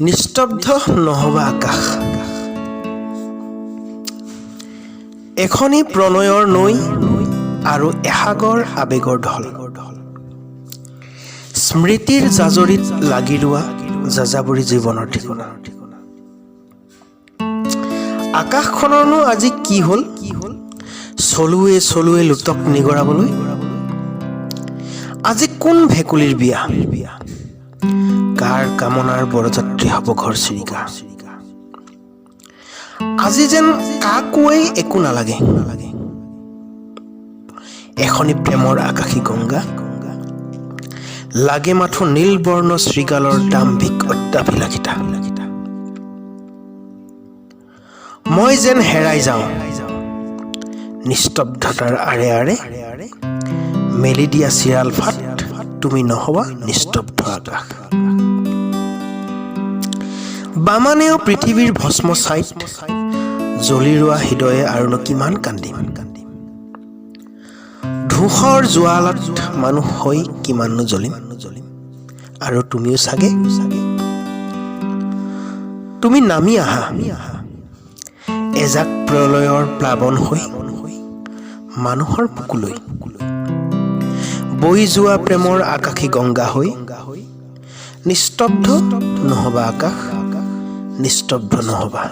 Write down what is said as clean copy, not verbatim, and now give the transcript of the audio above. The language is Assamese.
নিস্তব্ধ নহবা আকাশ। এখনি প্ৰণয়ৰ নৈ আৰু এসাগৰ আৱেগৰ ঢল, স্মৃতিৰ জাজৰিত লাগি ৰোৱা যাযাবৰী জীৱনৰ ঠিকনা। আকাশখনৰনো আজি কি হ'ল চলুৱে চলুৱে লোতক নিগৰাবলৈ? আজি কোন ভেকুলীৰ বিয়া, কাৰ কামনাৰ বৰযাত্ৰী হ'ব ঘৰ চিৰিকা? আজি যেন কাকোৱেই একো নালাগে। এখনি প্ৰেমৰ আকাশী গংগা লাগে মাথো, নীলবৰ্ণ শৃগালৰ দাম্ভিক অত্যাভিলাষিতা। মই যেন হেৰাই যাওঁ নিস্তব্ধতাৰ আঁৰে আঁৰে মেলি দিয়া চিৰাল ফাট। তুমি নহবা নিস্তব্ধ আকাশ। বামানেও পৃথিৱীৰ ভস্ম ছাইত জ্বলি ৰোৱা হৃদয়ে আৰুনো কিমান কান্দিম? ধূসৰ জুৱালাত মানুহ হৈ কিমাননো জ্বলিম? আৰু তুমিও চাগে তুমি নামি আহা এজাক প্ৰলয়ৰ প্লাৱন হৈ মানুহৰ বুকুলৈ, বৈ যোৱা প্ৰেমৰ আকাশী গংগা হৈ। নিস্তব্ধ নহবা আকাশ, নিস্তব্ধ নহবা।